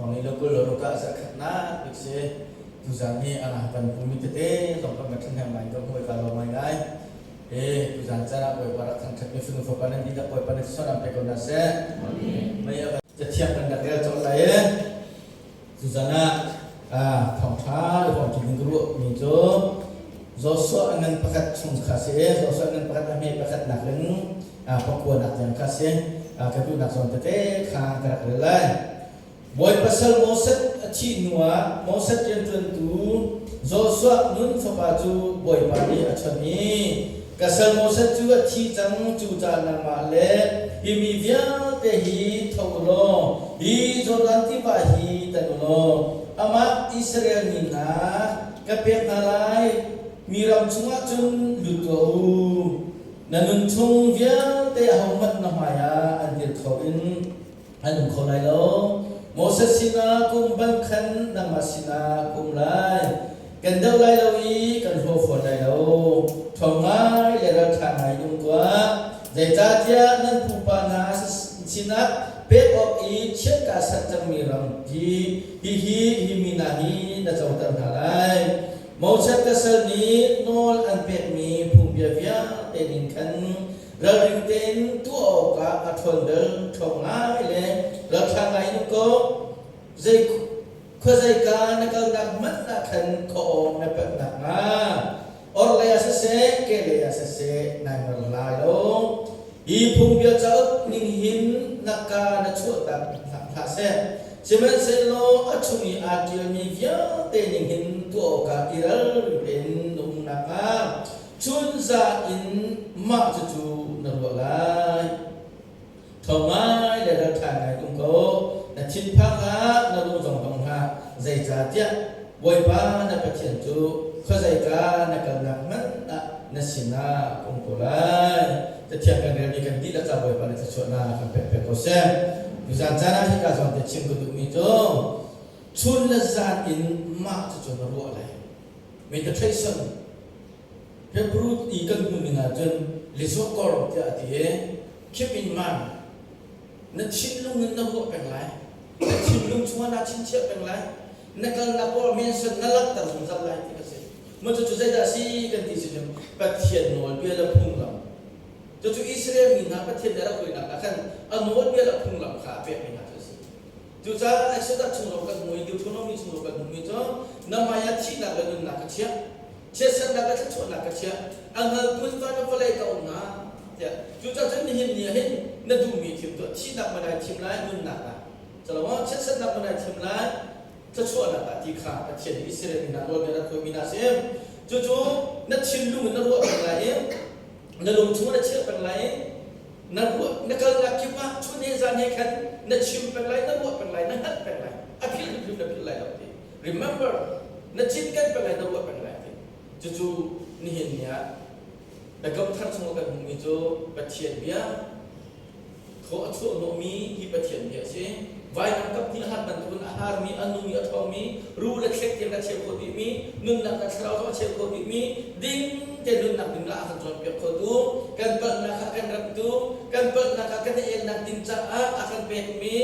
Thong ni le 20 le ruk ah zarhkhatnak bik si. Tuzan hi a kan pumi tete zong kan va ṭhahnem ngai ka hmuh i ka lawm ngaingai. E tuzan caan ah Bawipa rak thangṭhatmi fanu fapa nan dihlak Bawipa nih thluachuah pe ko hna seh. Mei a cathiang kan rak rel colh lai i tuzan ah thawngṭha i hrawm ding ka ruahmi cu Joshua a ngan pakhat chung kha si i Joshua ngan pakhat a hme pakhat nakin pakuanak tiang kha si. Ka duhnak zawn tete kha ka rak rel lai. Bawipa sal Moses a thih hnuah Moses rianṭuantu Joshua Nun fapa cu Bawipa nih a chawnh i, Ka sal Moses cu a thi cang, cucaah nangmah le hi mi vialte hi tho u law hi Jordan tiva hi tan u law amah Israel mi hna ka pek hna lai mi ram chungah cun lut tuah u. Na nun chung vialte ahohmanh na hmaiah an dir kho in an um kho lai lo. Moses sinah ka um bal khan nangmah sinah ka um lai. Kan doh lai lo i kan hlaw fawn lai lo. Ṭhawng ngai le ralṭha ngai in um tuah. Zeicahtiah nan pupa hna sinah pek awk i chiat kaa sanh cangmi ram hi hihi hi mi hna hi na coter hna lai. Moses ka sal nih nawl an pekmi phungbia vialte ning khan Ralring tein tuah awkah a ṭhawn bel ṭhawng ngai le ralṭha ngai in um ko. Zei khuazeika na kalnak hmanh ah khan khuaawng na panh nakhnga orhlei ah siseh, kehlei ah siseh nai mer lai lo. Hi phungbia cauk ning hin na ka na chuahtak hlah seh. Sihmanhsehlaw a chung i aa ṭialmi vialte ning hin tuah awkah i ralring tein na um nakhnga Chunza in mah cucu na ruah lai. Ṭhawng ngai le ralṭha ngai um ko. Na thinphang hlah, na lung zong dong hlah. Zeicahtiah Bawipa na Pathian cu khuazeika na kalnak hmanh ah na sinah a um ko lai. Cathiang kan relmi kan dihlak ca Bawipa nih thluachuahnak kan pek piak ko seh. Tuzan caan ah hika zawn te chim ka duhmi cu chun le zan in mah cucu na ruah lai. Meditation Hebrew i kan hmuh ning ahcun lizokor tiah a ti i keep in mind na thinlung in na ruah peng lai, na thinlung chungah naa chinchiah peng lai, na kalnak paoh mention na langhter zungzal lai ti a si. Maw cucu zeidah a si kan ti si cun Pathian nawlbia le phunglam. Cucu Israel mi hna Pathian nih a rak hruainak ah khan a nawlbia le phunglam kha a pekmi hna cu a si. Cucaah Exodus chung zong kan hmu i Deuteronomy chung zong kan hmumi cu na hmai ah thihnak le nunnak ka chiah, chiatsernak le thluachuahnak ka chiah, a hngaltu in van le vawlei ka um hna tiah. Cucaah cun nihin ni ah hin na duhmi thim tuah, thihnak man ai thim lai, nunnak ah. Calo chiatsernak man ai thim lai, thluachuahnak ah ti kha Pathian nih Israel mi hna nawlbia rak hruaimi hna a si. Cucu na thinlung in na ruah peng lai i na lung chung na chiah peng lai i na ruah na kalnak kip ah chun he zan he khan na chim peng lai, na ruah peng lai, na hngalh peng lai, a philh hrimhrim na philh lai lo ti. Remember, na cinken peng lai, na ruah peng lai ti. Cucu nihin ni ah Biakam Thar chung ah kan hmuhmi cu Pathian bia Thaw a chuahhnawhmi hi Pathian bia a si. Vainam kap hnih a hat bantukin a harmi, a nung i a ṭhawngmi, ru le thlek tiang a cheu kho dihmi, nunnak le thlarau zong a cheu kho dihmi, ding te nunnak ding ah a kan cawnpiak khotu, kan palhnak kha a kan remhtu, kan palhnak kha kan i elnak ding caah a kan pekmi,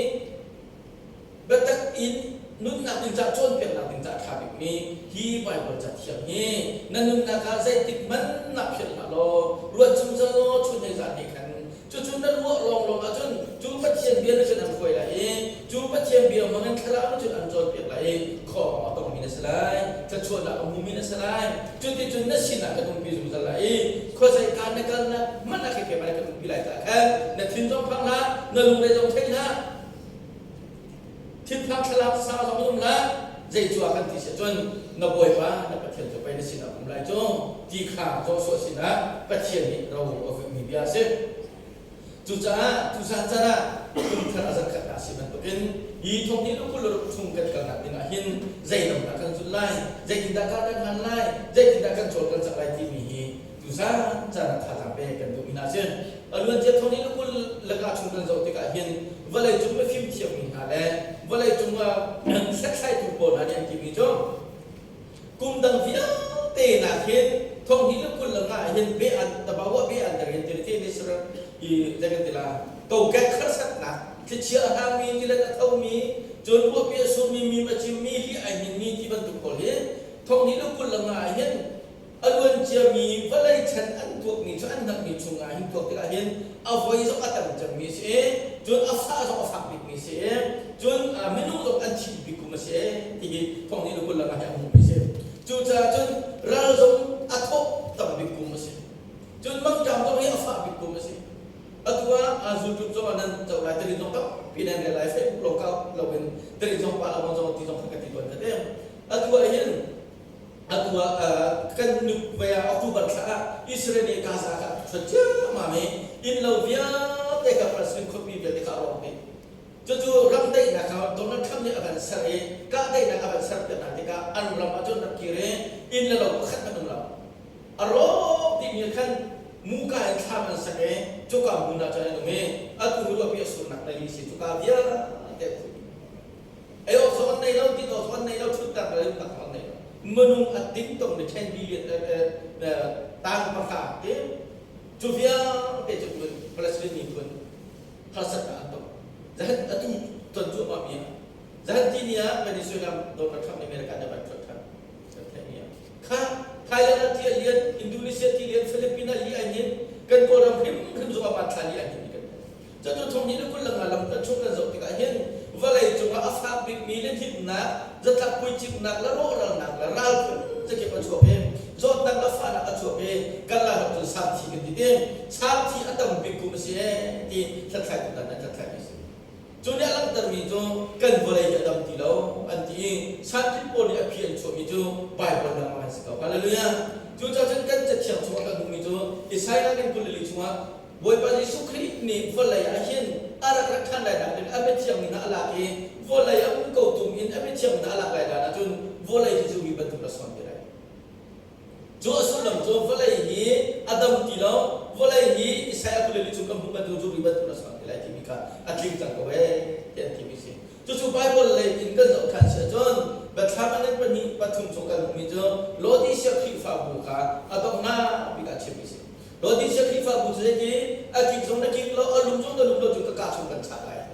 biatak in nunnak ding caah cawnpiaknak ding caah a ṭha bikmi hi Baibal cathiang hi na nunnak ah zeitik hmanh nah philh hlah law ruat zungzal law chun he zan he khan cucu na ruah lawnglawng ahcun cu Pathian bia na cun an hruai lai i cu Pathian bia hmang in thlarau na cun an cawnpiak lai i khawng a tongmi na si lai, thluachuahnak a hmumi na si lai. Cuticun na sinah kan umpi zungzal lai i khuazeika na kalnak hmanh ah khi kan umpi lai caah khan na thin zong phang hlah, na lungre zong thei hlah. Thinphang thlalak sa zong um hlah, zei cu a kan ti si cun na Bawipa na Pathian cu pei na sinah um lai cu ti kha Joshua sinah Pathian nih ro a vuihmi bia a si. Cucaah tuzan caan ah kum thar a zarkhat a si bantukin hi thong hi lukul ruk chung kan kalnak ding ah hin zei lam dah kan zulh lai, zeitindah kar kan hlan lai, zeitindah kan cawl kan cak lai timi hi tuzan caan ah thazaang pek kan duhmi hna a si. A luancia thong hi lukul laka chung kan zoh tikah hin vawleicung mifim thiammi hna le vawleicung ah hlathlaitu pawl hna nih an timi cu kum dang vialte nak hin thong hi le 20 le nga hin be an tabawa be an der hin ti ni sir i zei kan ti la kokek harsatnak thlichia a hlangmi tilet a thomi. Cun ruahpi a surmi, mim a cimmi, li ai hninmi ti bantuk pawl hi thonghnih le 25 ah hin a luan ciami vawlei chan an tuakmi cu an hngalhmi chungah hin tuak tikah hin a voi zong a tam cemmi a si i cun a fah zong a fak bikmi a si i cun minung zong an thih bik kum a si ti hi thonghnih le 25 hi a hmuhmi a si. Cucaah cun ral zong a thawh tam bik kum a si. Cun mangṭam zong hi a fah bik kum a si. Atu ah zultuk zong ah nan co lai tari zong tampi nan rel lai Facebook lawng kau loin tari zong pa lo zong ti zong kha ka ti tawn ka te. Atu ah hin atu ah kan nuk vai ah October thla ah Israel nih Gaza kha thuat ciammam i inn lo vialte kha Palestine khuapi vialte kha a rawk dih. Cucu ram daihnak kha Donald Trump nih a van ser i kahdaihnak a van ser piak hna tikah an ram ah cun rak kir i inn le lo pakhat hmanh um lo. A rawk dihmi khan muka in thlam an sak i cuka hmun ah cun an um i atu hi ruahpi a surnak nali si cuka vialte a khuh dih. Ei awk zong an nei lo, din awk zong an nei lo, ṭhutnak le umnak zong an nei lo. Minung a tingtong mi 10 billion tang pahra ti cu vialte cu Palestine miphun harsatnak an tong. Zahan atu ton cuahmah mi ah zahan ti ni ah Venezuela Donald Trump nih America nih a van ṭhuat ṭhan. Kan theih mi ah kha Thailand ah ti a lian, Indonesia ti lian, Philippines ah li ai hnin, kan Kawlram hrimhrim zong ah van thla li ai hnin ti kan theih. Cucu thonghnih le 25 lam kan chung kan zoh tikah hin vawlei cungah a fak bikmi le himnak, zatlak puicimnak le rawhralnak le ral phun zakip a chuak i zawtnak le fahnak a chuak i kan Lairam cun samthi kan ti te. Samthi a tam bik kum a si ee ti hlathlaitu hna nih an hlathlai a si. Cu nih a langhtermi cu kan vawlei hi a dam ti lo an ti i santrit pawl nih a phi an chuahmi cu Baibal lengmang an si ko. Hallelujah! Cucaah cun kan cathiang chungah kan hmuhmi cu Isaiah kan 44 chungah Bawipa Jesuh Khrih nih vawlei ah hin a rak rat ṭhan lai nak ding a biathiang mi hna a lak i vawlei a um ko tung in a biathiang mi hna a lak lai dan ahcun vawlei hi zumi bantuk a sawn te lai. Cu a sullam cu vawlei hi a dam ti lo, vawlei hi Isaiah 42 chung kan hmuh bantuk zumi bantuk a sawn te lai timi kha a tling cang ko ee ti an timi si. Cucu Bible lei in kan zoh ṭhan si ahcun Biathlam a ngan pahnih pathum chung kan hmuhmi cu Laodicea Khrihfabu kha a donghnak bik ah chimmi si. Laodicea Khrihfabu cu zeiti a kik zong na kik lo, a lum zong na lum lo cu ka kaa chung kan chah lai.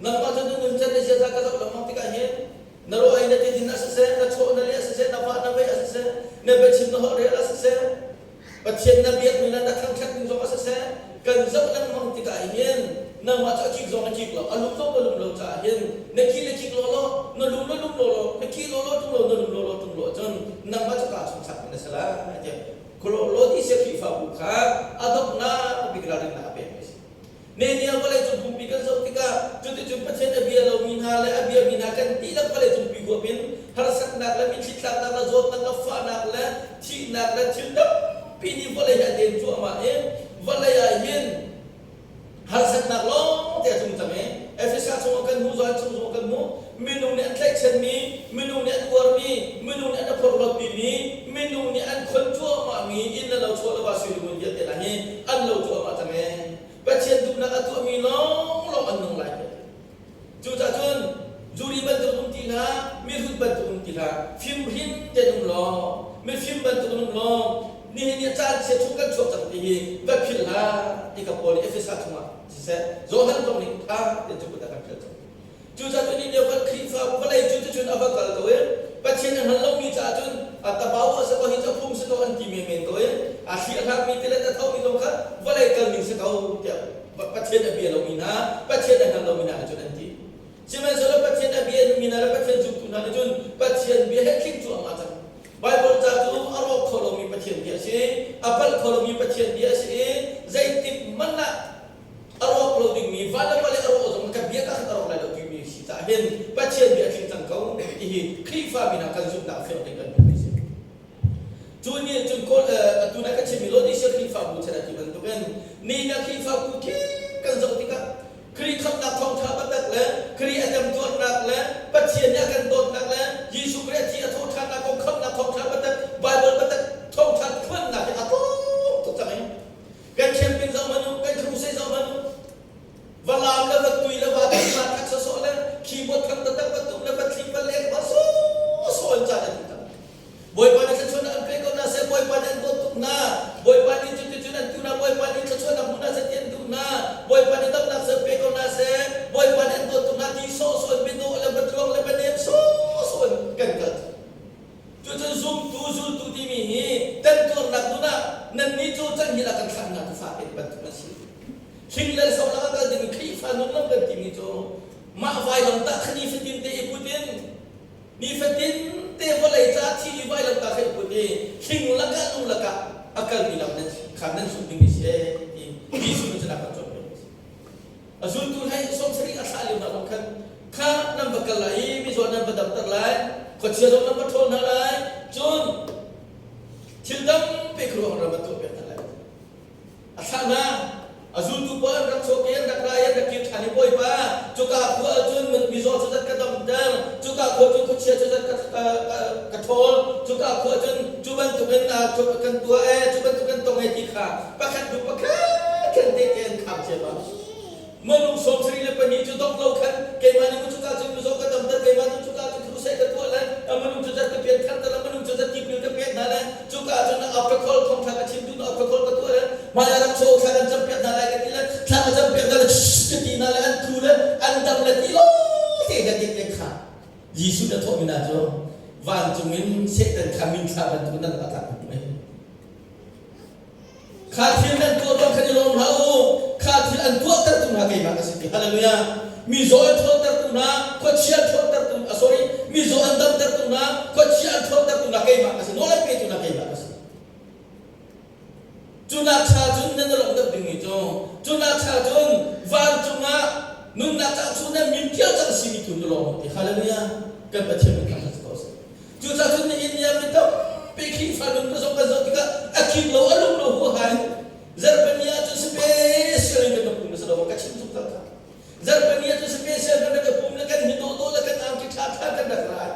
Nangmah cu na nuncan na ziaza ka zoh lengmang tikah hin na raw ei na tidin a siseh, na chawh na leh a siseh, na vah na vei a siseh, na biachim na holh rel a siseh, Pathian na biakmi le na thangṭhat ning zong a siseh, kan zoh lengmang tikah hin nangmah cu a kik zong na kik lo, a lum zong na lum lo caah hin na kih le kik law law, na lum le lum law law, na kih law law ṭung lo, na lum law law ṭung lo ahcun nangmah cu kaa chung chak na si lai tiah Laodicea Khrihfabu kha a donghnak bik ralrinnak a pekmi a si. Nehemiah vawleicung pumpi kan zoh tikah cuticun Pathian a bia lomi hna le a biami hna kan dihlak vawleicung pi huap in harsatnak le mitthli tlaknak le zawtnak le fahnak le thihnak le thil tampi nih vawlei hi a den cuahmah i vawlei ah hin harsatnak lawng te a tlung cang i Efesa chungah kan hmuh, Johan chung zongah kan hmuh minung nih an tlaihchanmi, minung nih an uarmi, minung nih an a phorhlawtpimi, minung nih an khon cuahmahmi inn le lo chuah le va sui ngun vialte hna hi an lo cuahmah cang ee. Pathian duhnak a tuahmi lawnglawng an nung lai tiah a ti. Cucaah cun zuri bantuk um ti hlah, mihrut bantuk um ti hlah, fimhrin tein um law, mifim bantuk in um law, nihin ni caan chia chung kan chuak cang ti hi va philh hlah ti kha Paul nih Efesa chungah siseh, Johan zong nih ṭha tein cu kut a kan fial cang. Cucaah cun ni lio kan Khrihfa vawlei cu cucun a va kal ko i Pathian a hngal lomi caah cun a tabau a si ko hi cu a phung si ko an ti menmen ko i a thli a hlakmi tilet a thomi zong kha vawlei kalning si ko tiah Pathian a bia lomi hna, Pathian a hngal lomi hna nih cun an ti. Sihmanhsehlaw Pathian a biami hna le Pathian zumtu hna nih cun Pathian bia he tling cuahmah cang. Baibal ca cu a rawk kho lomi Pathian bia a si, a palh kho lomi Pathian bia a si i zeitik hmanh ah a rawk lo dingmi van le vawlei a rawh zong kan bia ka khat a rawk lai lo timi si caah hin Pathian bia a tling cang ko ti hi Khrihfa mi hna kan zumhnak fiang tein kan hmuhmi a si. Cu nih cun Kawl atu na ka chimmi Laodicea Khrihfabu chan a ti bantukin ni na Khrihfabu khi kan zoh tikah Khrih khamhnak thawngṭha biatak le Khrih a temtuarnak le Pathian nih a kan dawtnak le Jesuh Khrih a thi a thawhṭhannak kong khamhnak thawngṭha biatak Baibal biatak thawngṭha phuannak hi a tlawm tuk cang i kan camping zoh hmanh u kan crusade zoh hmanh u va laam le va tui le va tui va thak sawsawh le keyboard thang taktak va tum le va thli va lek va sawsawh an caan a dih cang. Bawipa nih thluachuahnak an pe ko hna seh, Bawipa nih an dawt tuk hna. Bawipa nih cuticun an tuh hna, Bawipa nih thluachuahnak hmu hna seh ti an duh hna. Bawipa nih damnak seh pe ko hna seh, Bawipa nih an dawt tuk hna ti sawhsawh in biadawh le va nun lam kan timi cu mah vailamtah kha nifatin te i put in nifatin te vawlei ca thi i vailamtah kha i put i hling lakah lung lakah a kalmi lam nan kha nan zulh ding a si ti Jesuh nih cun a kan cawnpiak a si. A zultu hlei 70 a thlah lio hna zong khan kha nan va kal lai i mizaw nan va damter lai, khuachia zong nan va ṭhawl hna lai, cun thil tampi khuaruahhar ram an tuahpiak hna lai. A thlah hna. A zultu pawl an rak chuak i an rak ra i an rak kir ṭhan i Bawipa, cuka khua ahcun mizaw cu zat ka damter, cuka khua cu khuachia cu zat ka ṭhawl, cuka khua cun cu bantukin kan tuah ee, cu bantuk kan tong ee ti kha pakhat hnu pakhat khan tehte an kham ciammam. Minung 72 cu dong lo khan keimah nih cuka cun mizaw ka damter keimah cu cuka cun crusade ka tuah le minung cu zat ka pian tharter le minung cu zat tipil ka pek hna le cuka cun after thawngṭha ka chim duh after ka tuah le hmai ah rak chaw thla kan campiak hna lai ka ti le thla ka campiak hna le ka ti hna le an thu le an dam le ti lo te ka ti te kha Jesuh na thawhmi hna cu vancung in Satan kha minthla bantuk nan rak tlak Kha thil nan tuah ruang khan i lawm hlah u. Kha thil an tuahtertu hna keimah ka si ti. Hallelujah. Mizaw an ṭhawntertu hna, khuachia an ṭhawntertu, ah, sorry, mizaw an damtertu hna, khuachia an ṭhawntertu hna keimah ka si. Nawl an petu hna keimah ka si. Cu nak cha cun nan i lawmh deuh dingmi cu, cu nak cha cun vancung ah nunnak cauk chung nan min ṭial cang simi tu na lawm ti. Hallelujah. Kan Pathian min thangṭhat si ko seh. Cucaah cun nihin ni ah mi tampi Khrihfa nun ka zoh kan zoh tikah a khim lo a lung lo huaha in zarhpini ah cun special in kan rak pum a si lo ka chim zungzal kha. Zarhpini ah cun special kan rak i pum le kan hi dawhdawh le kan angki ṭha ṭha kan rak rai.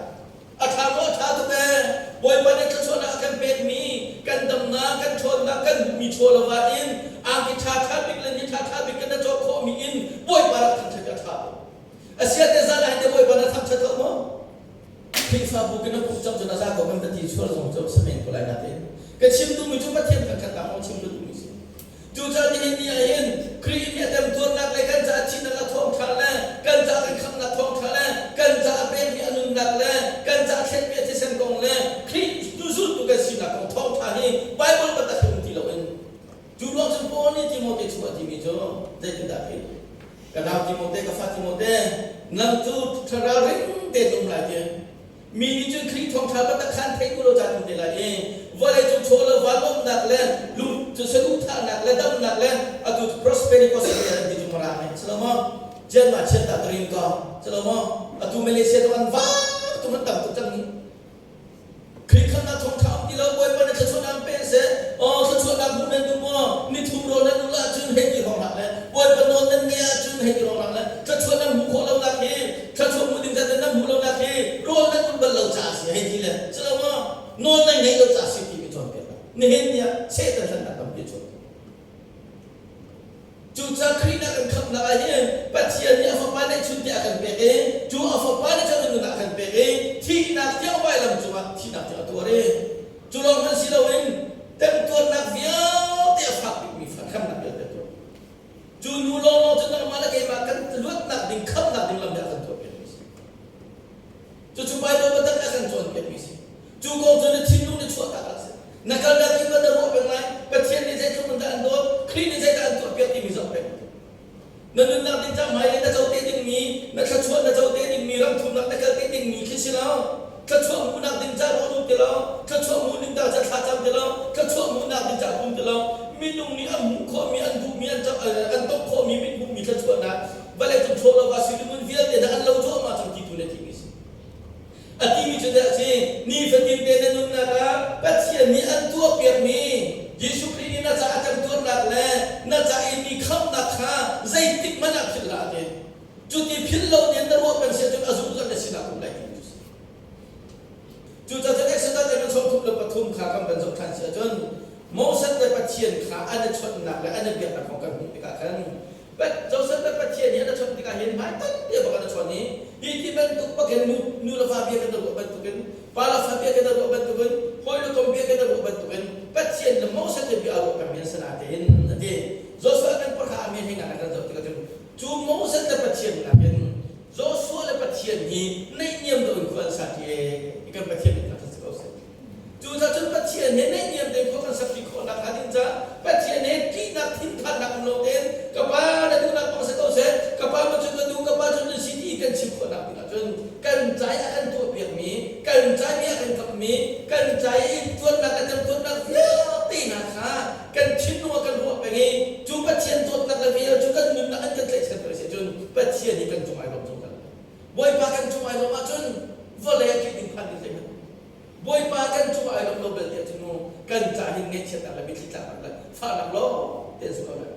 A ṭha maw a ṭha tuk ee. Bawipa nih thluachuahnak a kan pekmi kan damnak kan ṭhawnnak kan hmuhmi chaw lo ah in angki ṭha ṭha bik le ni ṭha ṭha bik kan na cawk khawhmi in Bawipa rak thangṭhat a ṭha tuk. Asia te zan ah hin Bawipa na thangṭhat lo maw? Khrihfabu kan pumh cang cun a za ko kan ka ti sual zong cu a si men ko lai nain ka chim duhmi cu Pathian thangṭhatnak kong chim ka duhmi si. Cucaah nihin ni ah hin Khrih nih a temtuarnak le kan caah thihnak a thawngṭha le kan caah kan khamhnak thawngṭha le kan caah a pekmi a nunnak le kan caah thletmi a thisen kong le Khrih zultu kan sinak kong thawngṭha hi Bible taktak hi um ti loin cu ruang cun Paul nih Timote chung a timi cu zeitindah a ti? Ka nau Timote, ka fa Timote, nang cu ralring tein um lai ti. Mi nih cun Khrih thawngṭha taktak kha an theih duh lo caan um te lai i vawlei cung chaw le vanlawmnak le lung cu saduhthahnak le damnak le atu prosperity gospel an ti cu mara nih si lo maw? Jianma chiat ta tarin ka si lo maw? Atu Malaysia tu an vak tung an tam tuk cang ni. Khrih khamnak thawngṭha um ti lo Bawipa nih thluachuahnak an pe seh. Aw thluachuahnak hmuh nan duh maw? Ni thum rawl nan ulh ahcun hei ti hrawng hlah le Bawipa nawl nan ngeih ahcun hei ti hrawng hlah le thluachuah nan hmuh khawh lonak hi thluachuah hmuh ding zat nan hmuh lonak hi rawl nan ulh bal lo caah a si hei ti le si lo maw? Nawl nan ngeih lo caah a si timi cawnpiaknak. Nihin ni ah Satan hlannak tampi a chuak. Cucaah Khrih nih a kan khamhnak ah hin Pathian nih a Fapa neihchun tiah a kan pek i cu a Fapa nih cun a nunnak a kan pek i thihnak tiang vailam cungah thihnak tiang a tuar i cu lawng hmanh si loin temtuarnak vialte a fak bikmi hremnak vialte a tuar. Cu nu lawnglawng cu nangmah le keimah kan luatnak ding khamhnak ding lam nih a kan tuahpiakmi a si. Cucu Baibal biatak a kan cawnpiakmi a si. Cu kong cu na thinlung na chuahtak ah a si. Na kalnak kip ah na ruah peng lai. Pathian nih zeitluk in dah an dawt, Khrih nih zeidah an tuahpiak timi zoh peng. Na nunnak ding cang hmailei na co te dingmi, na thluachuah na co te dingmi, ramthumnak na kal te dingmi khi si lo. Thluachuah hmuhnak ding ca ruah duh ti lo, thluachuah hmuh ding ca thlacam ti lo, thluachuah hmuhnak ding ca pum ti lo. Minung nih an hmuh khawhmi, an duhmi, an an tongh khawhmi, mit hmuhmi thluachuahnak vawleicung chaw lo va si vialte hna an lo cuahmah cang ti tu le timi si. A timi cu dah si nifatin te na nunnak ah Pathian nih an tuahpiakmi Jesuh Khrih nih na caah kan tuarnak le na ca i mi khamhnak kha zeitik hmanh ah philh hlah a ti. Cuti philh lo tein na ruah peng si ahcun a zungzal na sinah um lai ti cu si. Cucaah Exodus le 33 kha kan van zoh ṭhan si ahcun Moses le Pathian kha an i chawnhnak le an i biaknak kong kan hmuh tikah khan Joseph le Pathian hi an i chawnh tikah hin hmai tampi bak an i chawn i hi ti bantuk bakin nu, nu le va bia kan i ruah bantukin pa le fa bia kan i ruah bantukin hawi le kom bia kan i ruah bantukin Pathian le Moses le bia a ruah pengmi an si natein a ti. Joshua kan pahra a mi hei nga kan zoh tikah cun cu Moses le Pathian nakin Joshua le Pathian hi naihniam deuh in khua an sa ṭi i kan Pathian nih thangṭhat si ko seh. Cucaah cun Pathian he naihniam tein khua kan sakṭi khawh nakhnga ding caah Pathian he ṭihnak thinphannak um lo tein ka Pa na duhnak bang si ko seh, ka Pa Kan ca i a kan tuahpiakmi, kan ca i bia a kan kamhmi, kan ca i tuannak le temtuarnak vialte hna kha kan thinlung ah kan ruah peng i cu Pathian dawtnak le vel cu kan nunnak an kan tlaihchan peng si ahcun Pathian hi kan cung ai lawm zungzal. Bawipa kan cung ai lawm ahcun vawlei ah ṭih ding phan ding zeihmanh. Bawipa kan cung ai lawm lo bel tiah cun mu kan ca hin ngaihchiatnak le mitthli tlaknak le fahnak lawng te an si ko lai.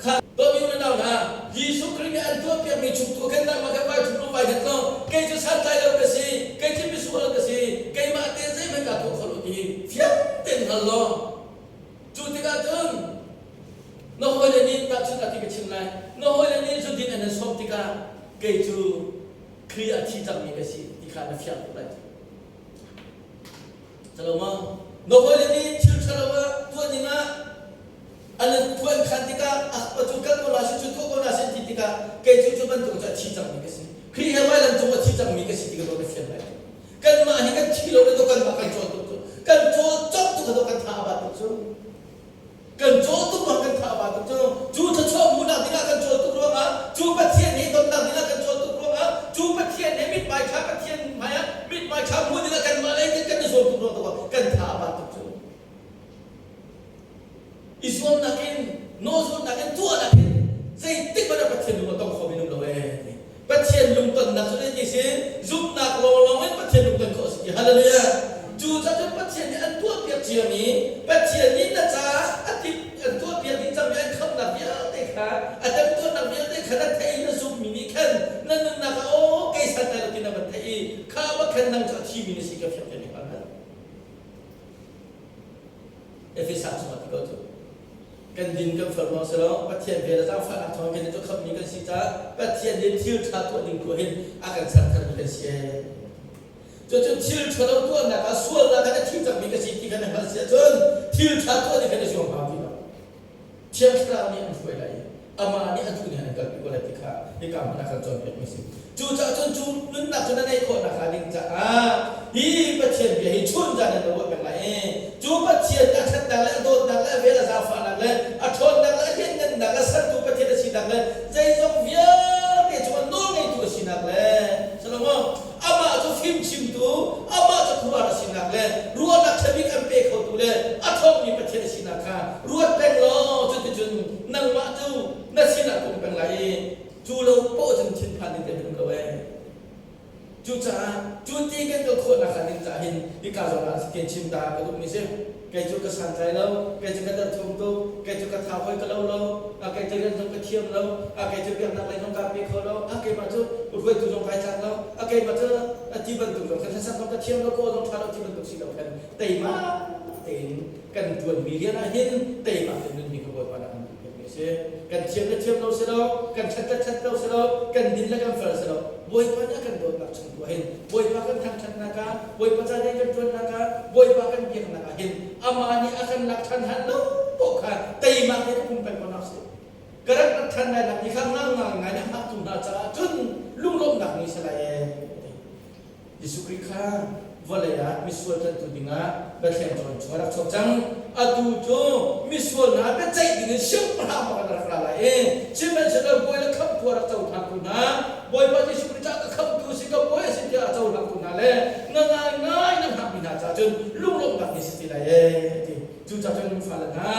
Kha dawtmi unau hna, Jesuh Khrih nih an tuahpiakmi chung tu khan nangmah khan vai ṭhum law vai hnet law kei cu santlai lo ka si, kei cu misual ka si, keimah tein zeihmanh kaa tuah kho lo ti fiang tein hngal law cu tikah cun na hawile nih tahchunhnak ti ka chim lai, na hawile nih zudin an in sawm tikah kei cu Khrih ah thi cangmi ka si ti kha na fiang tuk lai. Calo ma? Na hawile nih thil ṭhalo ah tuah dingah an phuan khan tikah ah cu kal ko na si cu tuah ko na si ti tikah kei cu cu bantuk cu a thi cangmi ka si. Khrih he vailam cung a thi cangmi ka si ti ka ka fian lai. Kanmah hi kan thi lo le to kanmah kan cawl tuk cu kan cawl cawk tuk to kan tha a bat tuk cu. Kan cawl tuk ruang kan tha a ba tuk cu cu thluachuah hmuhnak dingah kan cawl tuk ruangah cu Pathian he tonnak dingah kan cawl tuk ruangah cu Pathian he mithmai ṭha Pathian hmaiah mithmai ṭha hmuh dingah kanmah lei kan kan i zuam tuk ruang tu kan tha a ba tuk cu. I zuamnak in nawlzulnak in tuahnak in zeitik hmanh ah Pathian lung a tong kho mi um lo ee. Pathian lungtonnak cu zeiti si? Zumhnak lawnglawng in Pathian lungton khawh a si ti. Hallelujah! Cu cun Pathian nih an tuahpiak ciami, Pathian nih na caah a timh an tuahpiak dih cangmi an khamhnak vialte kha, a temtuarnak vialte kha na theih i na zumhmi nih khan na nunnak ah aw kei santlai lo ti na van theih i kha va khan nang cu a thimi na si ka fiang te hnga. Efesa chungah ti ko cu. Kan din kan fel ruang si lo Pathian vel a zaangfahnak thawng kan i khamhmi kan si caah Pathian nih thil ṭha tuah ding tu hin a kan ser tharmi kan si cucu thil ṭhalo tuahnak ah sualnak ah a thi cangmi ka si ti khan na hngalh si ahcun thil ṭha tuah ding khan i zuam hau ti lo. Thiang Thlarau nih an hruai lai i amah nih a duh ning an kalpi ko lai ti kha hika hmun ah kan cawnpiakmi a si. Cucaah cun cu nunnak cu na neih khawh nakhnga ding caah hi Pathian bia hi chun zan in na ruah peng lai i cu Pathian a ṭhatnak le a dawtnak le a vel a zaangfahnak le a ṭhawnnak le a lianhngannak le sertu Pathian a sinak le zeizong vialte cungah nawlngeitu a sinak le Solomon amah cu fimchimtu, amah cu khuaruahhar a sinak le ruahnak ṭha bik an pe khotu le a ṭhawngmi Pathian a sinak kha ruat peng law cuticun nangmah cu na sinah ka um peng lai i cu lo paoh cun thinphan ding te um lo ee. Cucaah cu ti kan kal khawh nakhnga ding caah hin hika zawn ah tian chim ta ka duhmi si. Kei cu ka santlai lo, kei cu ka derthawm tuk, kei cu ka tha hawi ka lo lo, a kei cu rian zong ka thiam lo, a kei cu biaknak lei zong kaa pe kho lo, a keimah cu hruaitu zong kai tlak lo, a keimah cu ti bantuk zong khan hlasak zong ka thiam lo, kaw zong ṭha lo ti bantuk si lo khan teima tein kan ṭuanmi rian ah hin teima tein nunmi kha Bawipa nih a kan duhpiakmi a si. Kan thiam le thiam lo si lo, kan ṭhat le ṭhat lo si lo, kan din le kan fel si lo, Bawipa nih a kan dawtnak chung tu ah hin Bawipa kan thangṭhatnak ah, Bawipa ca rian kan ṭuannak ah, Bawipa kan biaknak ah hin amah nih a kan lak ṭhan han lo poh kha teimak tein a pum peng ko hna usih. Ka rak rat ṭhan lai nak ni kha ngang ngang ngai na hngaktu hna caah cun lunglawmhnak ni si lai ee. Jesuh Khrih kha vawlei ah misual tlanhtu dingah Bethlehem cawn chung a rak chuak cang. Atu cu misual hna biaceih dingin siangpahrang bak in a rak ra lai i sihmanhsehlaw bawi le khamhtu a rak cohlangtu hna Bawipa Jesuh Khrih caah ka khamhtu a si ka bawi a si tiah a cohlangtu hna le na ngaingai na hngakmi hna caah cun lunglawmhnak ni si ti lai ee ti. Cucaah cun fale hna,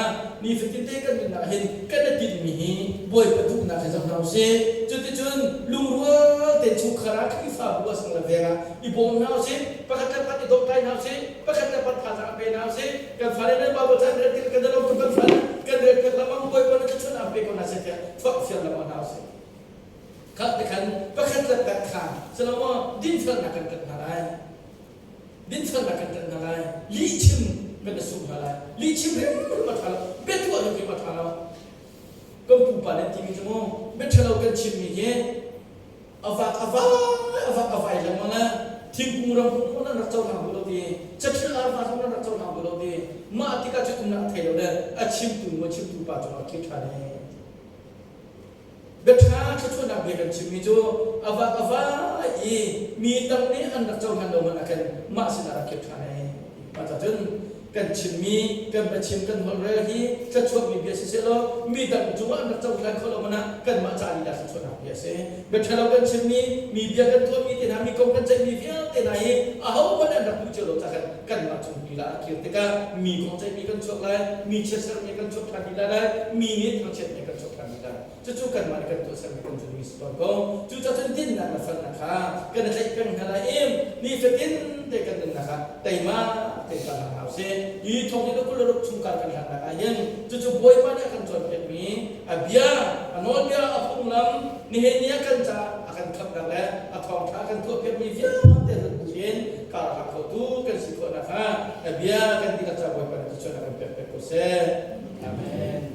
nifatinte kan nunnak hin kan i tinhmi hi Bawipa duhnak hi zoh hna usih. Cuticun lungrual tein chungkhar ah Khrihfabu a sang le veng ah i bawm hna usih, pakhat le pakhat i dawtkai hna usih, pakhat le pakhat thazaang pe hna usih. Kan fale nih Baibal ca an rel tikah kan i lawm tuk kan fale kan rel piak lengmang Bawipa nih thluachuah an pe ko hna seh tiah forhfial lengmang hna usih. Kha ti khan pakhat le pakhat kha silo dinfelnak kan ṭanh hna lai. Dinfelnak kan ṭanh hna lai. Lihchim kan i sum hna lai. Lihchim hrimhrim a ṭha lo. Biatuah hrimhrim a ṭha lo. Kan pupa nih timi cu mu biaṭhalo kan chimmi hi a vak a vai a vak a vai lengmang le thingkung ramkung zong nan rak cohlang duh lo ti cathil arva zong nan rak cohlang duh lo ti mah tikah cu umnak a thei lo le a chimtu nu a chimtu pa cungah khi ṭha ne. Biaṭha thluachuahnak bia kan chimmi cu a va a va i mi tam nih an rak cohlan lo man ah khan mah sinah rak kir ṭhan ai. Mah cun. Kan chimmi, kan biachim, kan holhrel hi thluachuahmi bia siseh law mi dang cungah an rak cohlan khawh lo hmanh ah kanmah ca lila thluachuahnak bia a si. Bia ṭhalo kan chimmi, mi bia kan tuahmi te hna, mi kong kan ceihmi vialte hna hi ahohmanh an rak duh cio lo caah khan kanmah cung lila a kir tikah mi kong ceihmi kan chuak lai, mi chiatsermi kan chuak ṭhan lila lai, mi nih thangchiatmi kan chuak ṭhan lila. Cucu kanmah nih kan tuahsermi kan zulmi si tawn ko. Cucaah cun dinnak le felnak kha kan i tlaih peng hna lai i nifatin te kan nunnak ah teima tein kal hna usih. Hi thong in 26 chungkhar kan hlannak ah hin cucu Bawipa nih a kan cawnpiakmi a bia, a nawlbia, a phunglam, nihin ni ah kan caah a kan khamhnak le a thawngṭha a kan tuahpiakmi vialte rut buin kar hlang khotu kan si khawh nakhnga a bia kan dihlak caah Bawipa nih thluachuahnak kan pek pek ko seh. Amen.